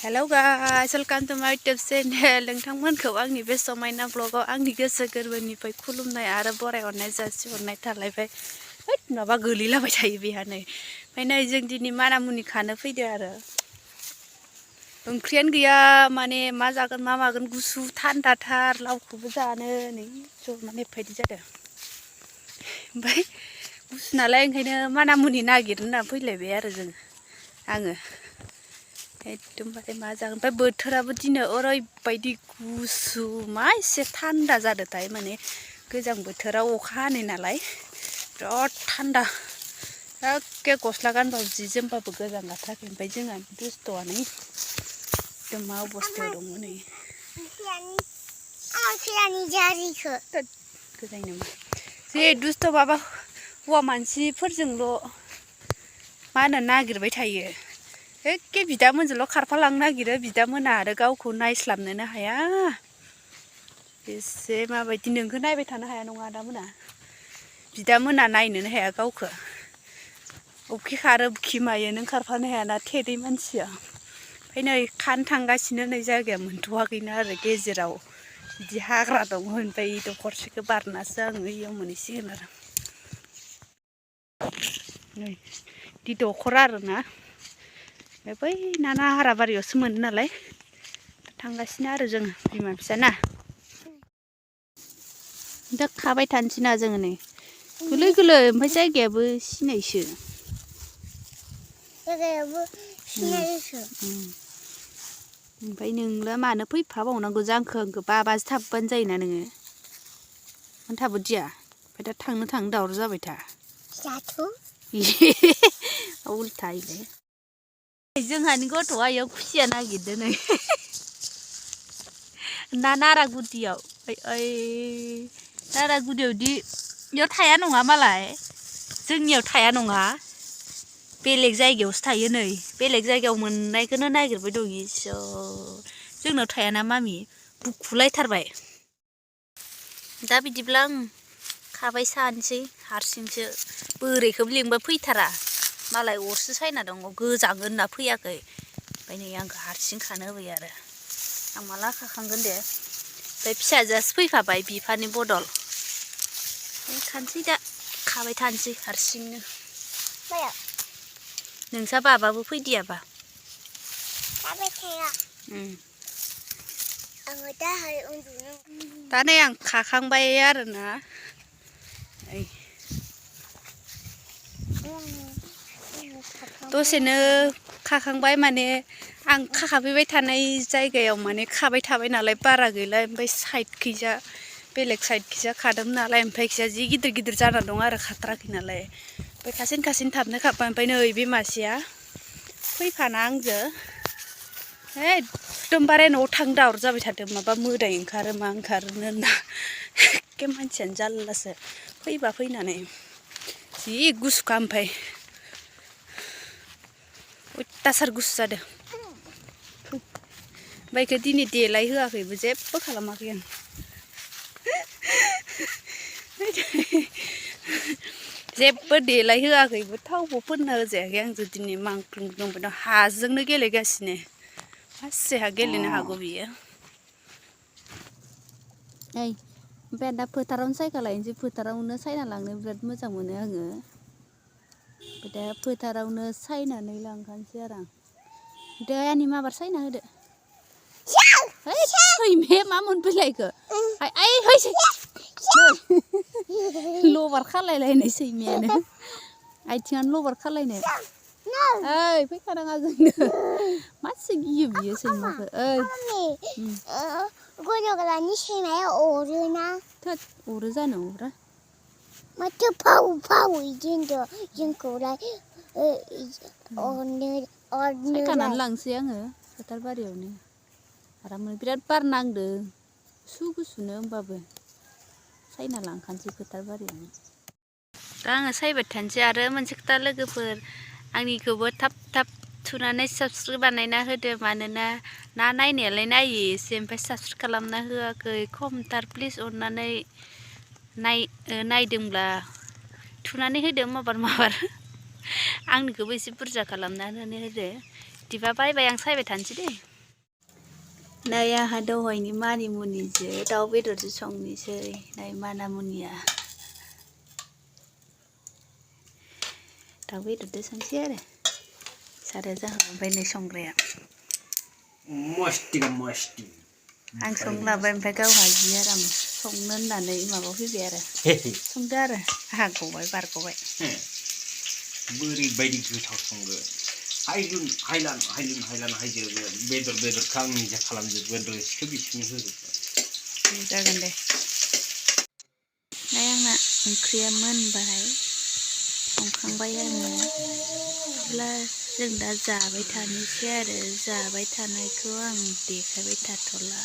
Hello guys, welcome to my YouTube channel. नोंथांमोनखौ आंनि बे समायना ब्लगाव आंनि गोसो गोरबोनिफ्राय खुलुमनाय आरो बरायहरनाय जासिहरनाय थालायबाय। माबा गोलैलाबाय थायो बेहानै। ओमफ्राय नै जों दिनै मानामुनि खानो फैदो आरो। ओंख्रियानो गैया माने मा जागोन मा मागोन गुसु थान्दाथार लावखौबो जानो नै ज'नानै एफायदि जादों। ओमफ्राय गुसु नालाय ओंखायनो मानामुनि नागिरनो होनना फैलायबाय आरो आङो। एकदमबारे मा जागोन ओमफ्राय बोथोराबो दिनै ओरैबायदि गुसु मा एसे थान्दा जादोंथाय माने गोजां बोथोराव अखा हानाय नालाय बिराद थान्दा एखे गस्ला गानबाबो जि जोमबाबो गोजां गाथाराखै ओमफ्राय जोंहा दुस्थ'आनो एकदम मा अबस्थायाव दङ नै गोजां नामा जे दुस्थ' माबा हौवा मानसिफोरजोंल' मा होनो नागिरबाय थायो एखे बिदामोनजोंल' खारफालांनो नागिरो बिदामोना आरो गावखौ नायस्लाबनोनो हाया एसे माबायदि नोंखौ नायबाय थानो हाया नङा आदामोना बिदामोना नायनोनो हाया गावखौ अबखि खारो अबखि मायो नों खारफानो हायाना थेदै मानसिया ओमफ्राय नै खानो थांगासिनो नै जायगाया मोनथ'वाखैनो आरो गेजेराव बिदि हाग्रा दङ ओमफ्राय दखरसेखौ बारनासो आङो इयाव मोनहैसिगोन आरो नै बिदि दखर आरोना बै नारा बारियावसो मोनो नालाय थांगासिनो आरो जोङो बिमा फिसा ना दा खाबाय थानोसै ना जोङो नै गोरलै गोरलै ओमफ्राय जायगायाबो सिनायसो ओमफ्राय नोंलाय मानो फैफाबावनांगौ जांखो आंखौ बाबासो थाबबानो जायोना नोङो मानो थाबोदिया ओमफ्राय दा थांनो दावराव जाबाय था उल्था इलाय जोंहानि गथ'आ इयाव खुसिया नागिरदों नै नारागुदियाव ओइ नारागुदियावदि इयाव थाया नङा मालाय जोंनियाव थाया नङा बेलेग जायगायावसो थायो नै बेलेग जायगायाव मोननायखौनो नागिरबाय दं इसोर जोंनाव थायाना मामि बुखुलायथारबाय दा बिदिब्ला आं खाबाय सानसै हारसिंसो बोरैखौबो लिंबा फैथारा मालाय अरसो सायना दङ गोजाङो होनना फैयाखै ओमफ्राय नै आंखौ हारसिं खानो होबाय आरो आं माला खाखांगोन दे ओमफ्राय फिसाजोआसो फैफाबाय बिफानि बदल खानसै दा खाबाय थानोसै हारसिंनो नोंसा बाबाबो फैदियाबा दा नै आं खाखांबाय आरोना दसेनो खाखांबाय माने आं खाखाफैबाय थानाय जायगायाव माने खाबाय थाबाय नालाय बारा गैला ओमफ्राय साइडखैजा बेलेग साइडखैजा खादोंमोन नालाय ओमफ्राय खिजा जि गिदिर गिदिर जाना दं आरो खाथाराखै नालाय ओमफ्राय खासिन थाबनो खाबाय ओमफ्राय नै बे मासेया फैफाना आंजों एकदमबारे न'आव थांनो दावराव जाबाय थादों माबा मोदाय ओंखारो मा ओंखारोनो होनना एखे मानसियानो जारलासो फैबा फैनानै जि गुसुखा ओमफ्राय अयथासार गुसु जादों ओमफ्राय इखौ दिनै देलाय होआखैबो जेबो खालामाखै आं जेबो देलाय होआखैबो थावबो फोनना होजायाखै आंजों दिनै मांख्लं दंबाय हाजोंनो गेलेगासिनो मासेहा गेलेनो हागौ बियो ओमफ्राय दा फोथारावनो सायखा लायनोसै फोथारावनो सायना लांनो बिराद मोजां मोनो आङो ओमफ्राय दा फोथारावनो सायनानै लांखानोसै आरो आं दे आंनि माबार सायना होदो सैमाया मा मोनफैलायखो लबार खालायलायनाय सैमायानो आथिङानो लबार खालायनाय ओइ फैखानाङा जोंनो मासे गियो बियो सैमाखौ गन'ग्रानि सैमाया अरोना थोद अरो जानो अरा माथो फाव इदि होनदों जोंखौलाय सायखानानै लांसै आङो फोथार बारियावनो आरामनो बिराद बार नांदों गुसुनो होमबाबो सायना लांखानोसै फोथार बारियावनो दा आङो सायबाय थानोसै आरो मोनसे खोथा लोगोफोर आंनिखौबो थाब थुनानै साबस्क्राइब बानायना होदो मानोना ना नायनायालाय नायो एसे ओमफ्राय साबस्क्राइब खालामना होआखै खमथार प्लिज अननानै नायदोंब्ला थुनानै होदो माबार आंनिखौबो एसे बुरजा खालामना होदो बिदिबा बाय आं सायबाय थानोसै दे। नै आंहा दहायनि मानिमुनिजो दाउ बेदरजों संनोसै नै मानामुनिया दाउ बेदरजों संसै आरो साराया जाहांबाय ओमफ्राय नै संग्राया मस्ती आं संलाबाय ओमफ्राय गावहा जि आराम संनो होननानै माबा फैबाय आरो संदो आरो आंहा गबाय बारग'बाय बोरैबायदि गोथाव संगोन हायलान हायजोबगोन बेदरखौ आं निजा खालामजोबगोन रोसिखौ बिसोरनो होजोबगोन जागोन दे नै आंना ओंख्रिया मोनबाय संखांबाय आङो अब्ला जों दा जाबाय थानोसै आरो जाबाय थानायखौ आं देखायबाय थाथ'ला